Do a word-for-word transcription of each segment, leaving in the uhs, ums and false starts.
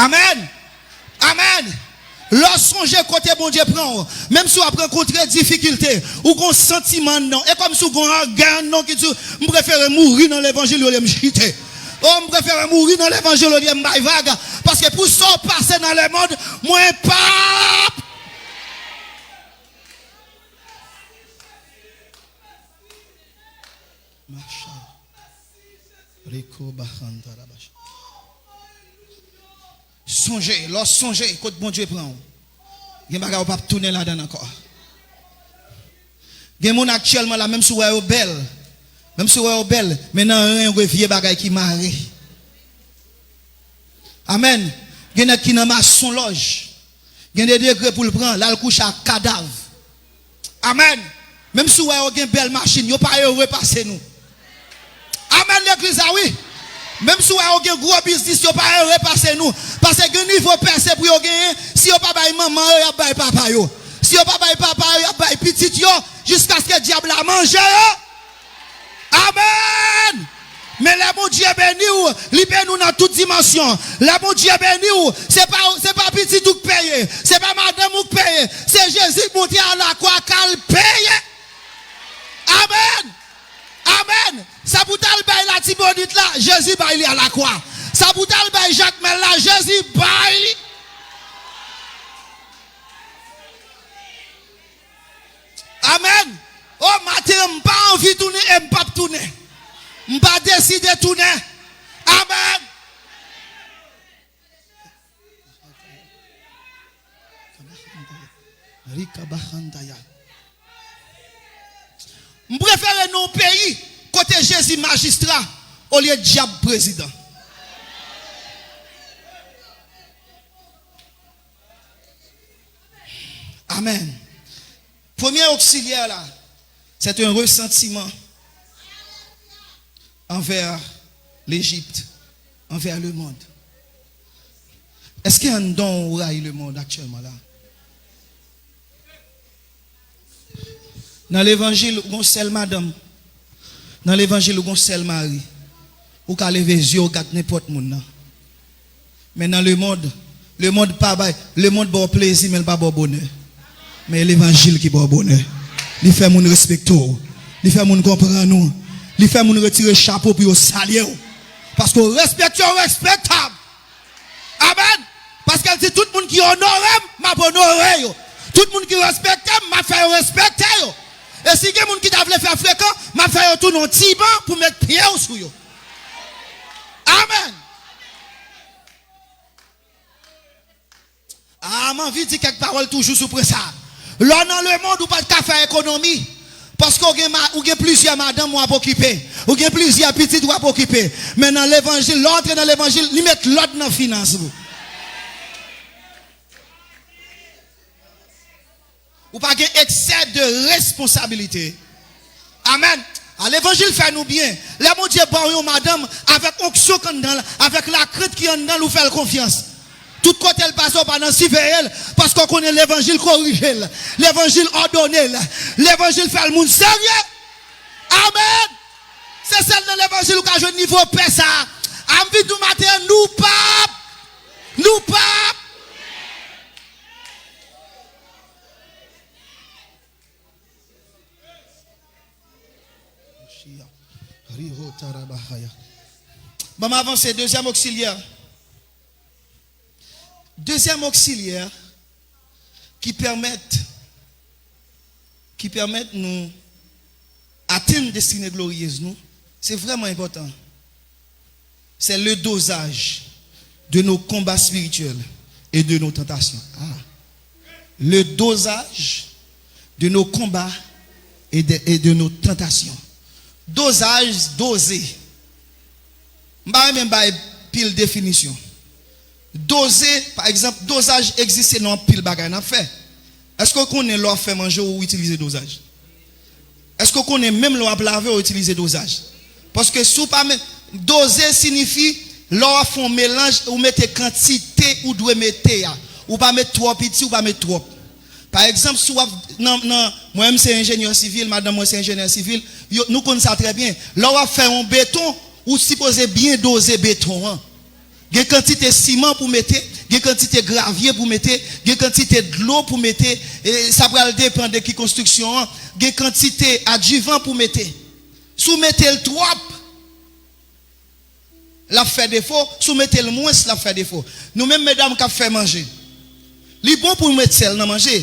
Amèn. Amèn. Lè w sonje kote Bondye pran w, menm si w ap rankontre difikilte, ou gon santiman anndan w. E kòmsi w gon angè anndan w ki di w, "M prefere mouri nan levanjil olye m chite. O, m prefere mouri nan levanjil olye m bay vag. Paske pou sa w pase nan lemonn, mwen p ap." Macha. Riko bahanda rabash. Sonje, lè w sonje kot Bondye pran w, gen bagay ou p ap tounen ladan l ankò. Gen moun aktyèlman la, menm si w wè yo bèl, menm si w wè yo bèl, men nan ren yo gen vye bagay ki mare. Amèn. Gen nèg ki nan masonlòj. Gen de degre pou l pran, l al kouche ak kadav. Amèn. Menm si w wè yo gen bèl machin, yo pa ere pase nou. Amèn, legliz la, wi. Menm si w wè yo gen gwo biznis, yo pa ere pase nou. Paske gen nivo pèse pou yo genyen, si yo pa bay manman yo, y ap bay papa yo. Si yo pa bay papa yo, y ap bay pitit yo, jiskaske dyab la manje yo. Amèn! Men lè Bondye beni w, li beni w nan tout dimansyon. Lè Bondye beni w, se pa, se pa pitit ou k peye, se pa madanm ou k peye, se Jezi k monte alakwa k al peye. Amèn! Amèn! Sa pou t al bay Latibonit la, Jezi bay li alakwa. Sa pou t al bay Jakmèl la, Jezi bay li. Amèn. O maten an, m pa anvi tounen e m p ap tounen. M pa deside tounen. Amèn. M prefere nan yon peyi kote Jezi majistra olye dyab prezidan. Amèn. Premye oksilyè la, c'est un ressentiment envers l'Égypte, envers le monde. Èske anndan w ou rayi lemonn aktyèlman la? Nan levanjil, ou gon sèl madanm. Nan levanjil, ou gon sèl mari. Ou ka leve zye w gad nenpòt moun nan. Men nan lemonn, lemonn pa bay, lemonn ba w plezi, men l pa ba w bonè. Men e levanjil ki ba w bonè. Li fè moun respekte w. Li fè moun konprann ou. Li fè moun retire chapo pou yo salye w. Paske w respekte, w respektab. Amèn. Paske l di, "Tout moun ki onore m, m ap onore yo. Tout moun ki respekte m, m ap fè yo respekte yo. E si gen moun ki ta vle fè frekan, m ap fè yo tounen yon tiban pou met pye w sou yo." Amèn. A, m anvi di kèk pawòl toujou sou pwen sa a. Lè w nan lemonn, ou pa t ka fè ekonomi. Paske w gen ma-, ou gen plizyè madanm w ap okipe. Ou gen plizyè pitit w ap okipe. Men nan levanjil, lè w antre nan levanjil, li met lòd nan finans ou. Ou pa gen eksè de responsabilite. Amèn. A, levanjil fè nou byen. Lè Bondye ba w yon madanm avèk onksyon k anndan l, avèk lakrent ki anndan l, ou fè l konfyans. Tout kote l pase, w pa nan siveye l, paske w konnen levanjil korije l. Levanjil òdone l. Levanjil fè l moun serye. Amèn. Se sèl nan levanjil ou ka jwenn nivo pè sa a. A, m vin di w maten an, nou p ap, nou p ap. Ban m avanse, dezyèm oksilyè. Dezyèm oksilyè ki pèmèt, ki pèmèt nou atenn destine gloryez nou, se vrèman enpòtan. C'est le dosage de nos combats spirituels et de nos tentations. Ah. Le dosage de nos combats et de, et de nos tentations. Dozaj, doze. M pa renmen bay pil definisyon. Doze, pa egzanp, dozaj egziste nan anpil bagay n ap fè. Èske w konnen lè w ap fè manje, ou itilize dozaj? Èske w konnen menm lè w ap lave, w itilize dozaj? Paske si w pa met, doze siyifi lè w ap fè yon melanj, ou mete kantite ou dwe mete a. Ou pa met twò piti, ou pa met twòp. Pa egzanp, si w ap nan, nan, mwen menm se enjenyè sivil, madanm mwen se enjenyè sivil, yo, nou konn sa trè byen. Lè w ap fè yon beton, ou sipoze byen doze beton an. Gen kantite siman pou mete, gen kantite gravye pou mete, gen kantite dlo pou mete, e sa pral depann de ki konstriksyon an, gen kantite adivan pou mete. Si w mete l twòp, l ap fè defo, si w mete l mwens, l ap fè defo. Nou menm medam k ap fè manje, li bon pou w met sèl nan manje.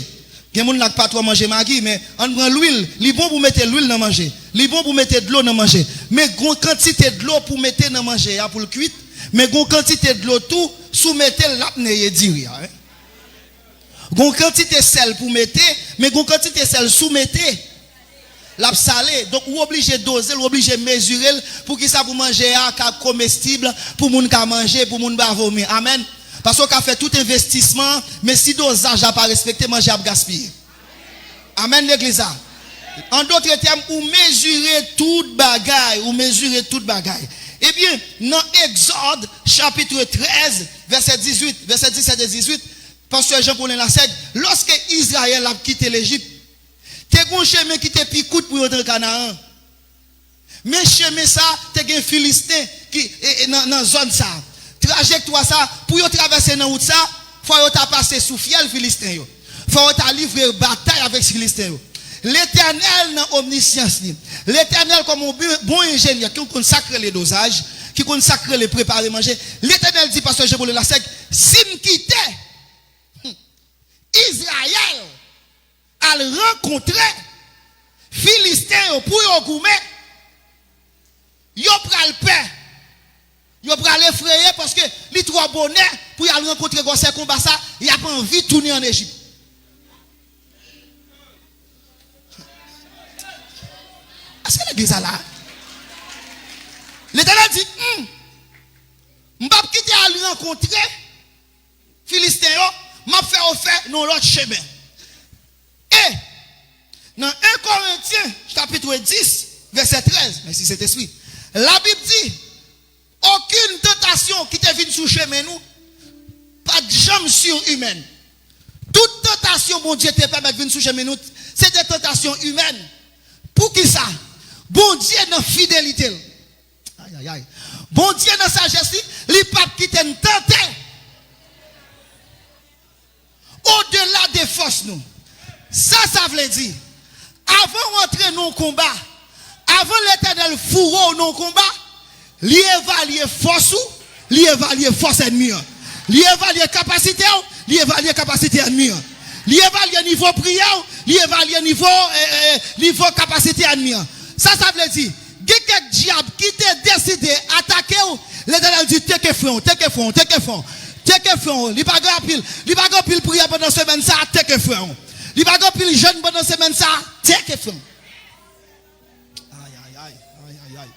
Gen moun la k pa twò manje magi, men ann pran lwil, li bon pou w mete lwil nan manje. Li bon pou w mete dlo nan manje. Men gon kantite dlo pou w mete nan manje a pou l kwit, men gon kantite dlo tou, si w mete l, l ap neye diri a, wi. Gon kantite sèl pou w mete, men gon kantite sèl si w mete, l ap sale. Donk, ou oblije doze l, ou oblije mezire l. Poukisa? Pou manje a ka komestib, pou moun ka manje, pou moun pa vomi. Amèn. Paske w ka fè tout envestisman, men si dozaj la pa respekte, manje a ap gaspiye. Amèn, legliz la. An dòt tèm, ou mezire tout bagay, ou mezire tout bagay. Ebyen, nan Egzòd, chapit trèz, vèsè dizuit, vèsè disèt e dizuit, pastè Jean Paulin Lasèg, lòske Izrayèl ap kite Lejip, te gon chemen ki te pi kout pou yo te nan Kanaran. Men chemen sa, te gen Filisten ki, e, e, nan, nan zòn sa. Trajektwa sa, pou yo travèse nan wout sa, fò yo ta pase sou fyèl Filisten yo. Fò yo ta livre batay avèk Filisten yo. Letènèl nan omnisyans li. Letènèl kòm yon bon, bon enjenyè ki konn sa k rele dozaj, ki konn sa k rele prepare manje. Letènèl di pastè Jean Paulin Lasèg, si m kite Izrayèl al rankontre Filisten yo pou yo goumen, yo pral pè, yo pral efreye paske li twò bonè pou y al rankontre gwosè konba sa, y ap anvi tounen ann Ejip. Èske legliz la la? Letènèl di, hmm, m p ap kite al rankontre Filisten yo, m ap fè yo fè yon lòt chemen. E nan en Korentyen, chapit dis, vèsè trèz, mèsi Sentespri, Labib di, okenn tantasyon ki te vin sou chemen nou pa t janm sirimèn. Tout tantasyon Bondye te pèmèt vin sou chemen nou, se te tantasyon imèn. Poukisa? Bondye nan fidelite l. Ayayay. Bondye nan sajès li, li p ap kite n tante odela de fòs nou. Sa sa vle di? Avan w antre nan yon konba, avan Letènèl foure w nan yon konba, li evalye fòs ou, li evalye fòs ènmi an. Li evalye kapasite w, li evalye kapasite ènmi an. Li evalye nivo priyè w, li evalye nivo, eh, eh, nivo kapasite ènmi an. Sa sa vle di? Gen kèk dyab ki te deside atake w, Letènèl di, teke fren w, teke fren w, teke fren w, teke fren w. Li pa gen anpil, li pa gen anpil priyè pandan semèn sa a, teke fren w. Li pa gen anpil jèn pandan semèn sa a, teke fren w. Ayayay, ayayay,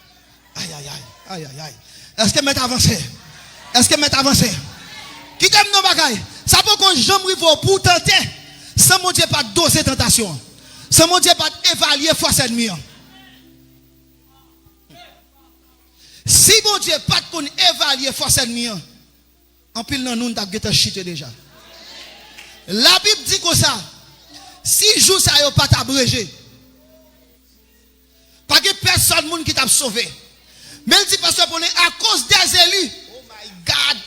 ayayay, ayayay. Èske mèt avanse? Èske mèt avanse? Kite m nan bagay. Sa poko janm rive w pou w tante san Bondye pa t doze tantasyon an. San Bondye pa t evalye fòs ènmi an. Si Bondye pa t konn evalye fòs ènmi an, anpil nan nou, n t ap gentan chite deja. Labib di konsa, si jou sa yo pa t abreje, pa gen pèsòn moun ki t ap sove. Men l di, pastè Paulin, akoz dèzeli. Oh my God!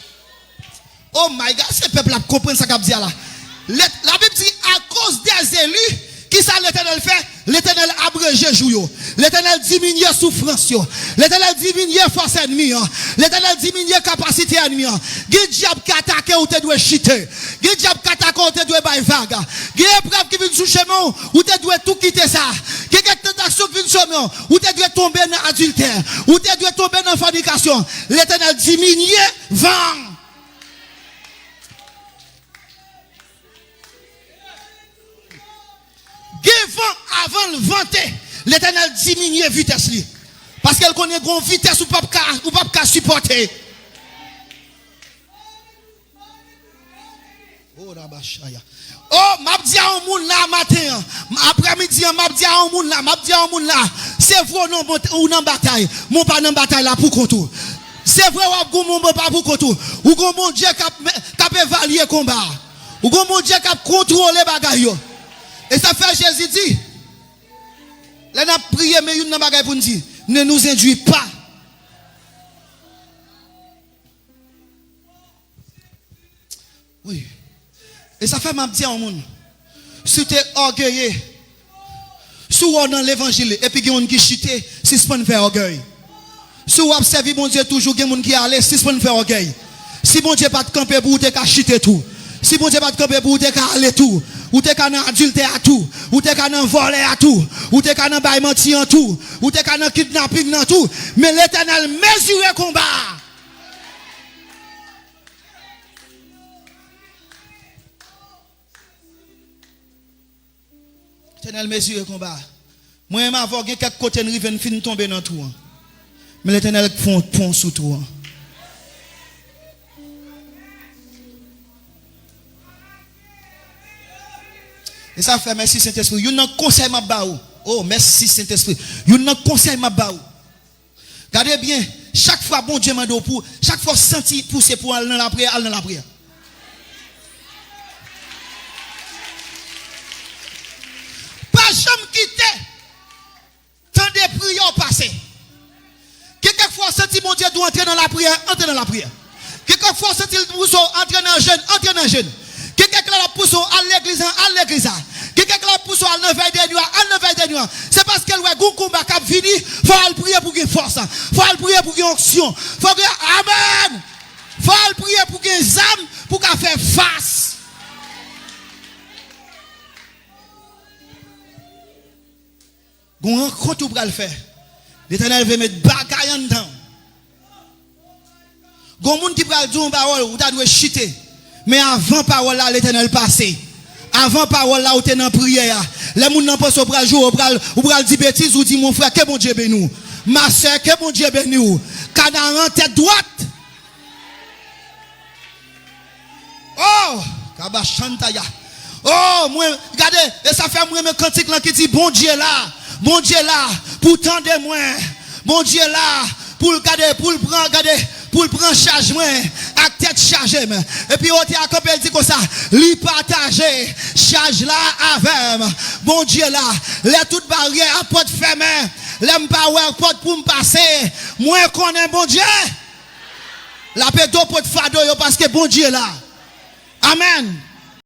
Oh my God! Se pèp la ap konprann sa k ap di a la. Labib di, akoz dèzeli, kisa Letènèl fè? Letènèl abreje jou yo. Letènèl diminye soufrans yo. Letènèl diminye fòs ènmi an. Letènèl diminye kapasite ènmi an. Gen dyab ki atake w, ou te dwe chite. Gen dyab ki atake w, ou te dwe bay vag. Gen eprèv ki vin sou chemen w, ou te dwe tou kite sa. Gen kèk tantasyon ki vin sou chemen w, ou te dwe tonbe nan adiltè. Ou te dwe tonbe nan fònikasyon. Letènèl diminye van. Gen van, avan l vante, Letènèl diminye vitès li. Paske l konnen gon vitès ou p ap ka, ou p ap ka sipòte. Oh, rabashaya. Oh, m ap di a yon moun la maten an, aprèmidi an, m ap di a yon moun la, m ap di a yon moun la, se vre w nan, ou nan batay, men w pa nan batay la pou kont ou. Se vre w ap goumen, men w pa pou kont ou. Ou gon Bondye k ap, k ap evalye konba a. Ou gon Bondye k ap kontwole bagay yo. E sa fè Jezi di, lè n ap priye, men youn nan bagay pou n di, ne nous induis pas. Wi. E sa fè m ap di a yon moun, si w te ògeye, si w wè w nan levanjil epi gen yon moun ki chite, sispann fè ògèy. Si w ap sèvi Bondye toujou, gen moun ki ale, sispann fè ògèy. Si Bondye pa t kanpe pou ou, ou te ka chite tou. Si Bondye pa t kanpe pou ou, ou te ka ale tou. Ou te ka nan adiltè a tou. Ou te ka nan vòlè a tou. Ou te ka nan bay manti an tou. Ou te ka nan kidnaping nan tou. Men Letènèl mezire konba a. Letènèl mezire konba a. Mwen menm avè w, gen kèk kote n rive, n fin tonbe nan twou an. Men Letènèl fè yon pon sou twou an. E sa fè, mèsi Sentespri. Youn nan konsèy m ap ba ou. Oh, mèsi Sentespri. Youn nan konsèy m ap ba ou. Gade byen, chak fwa Bondye mande w pou, chak fwa w santi pouse pou al nan lapriyè, al nan lapriyè. Pa janm kite tande priyè w pase. Gen kèk fwa w santi Bondye di w antre nan lapriyè, antre nan lapriyè. Gen kèk fwa w santi l pouse w antre nan jèn, antre nan jèn. Gen kèk lè l ap pouse w al legliz la, al legliz la. Gen kèk lè l ap pouse w al nan vèy de nwi a, al nan vèy de nwi a. Se paske l wè gen yon konba k ap vini, fò w al priye pou gen fòs. Fò w al priye pou gen onksyon. Fò w gen, amèn. Fò w al priye pou gen zam pou w ka fè fas. Gon rankont ou pral fè. Letènèl vle met bagay anndan w. Gon moun ki pral di w yon pawòl, ou ta dwe chite. Men avan pawòl la, Letènèl pase. Avan pawòl la, ou te nan priyè a. Lè moun nan panse w pral joure, ou pral, ou pral di betiz, ou di, mon frè, ke Bondye beni w. Ma sè, ke Bondye beni w. Kanaran tèt dwat. Oh, kabachantaya. Oh, mwen, gade, e sa fè mwen renmen kantik lan ki di, Bondye la, Bondye la pou tande mwen. Bondye la pou l gade, pou l pran, gade, pou l pran chaj mwen ak tèt chaje m. Epi otè a kanpe, l di konsa, li pataje chaj la avè m. Bondye la, lè tout baryè a pòt fèmen, lè m pa wè pòt pou m pase, mwen konnen Bondye. L ap ede w pot fado yo paske Bondye la. Amèn.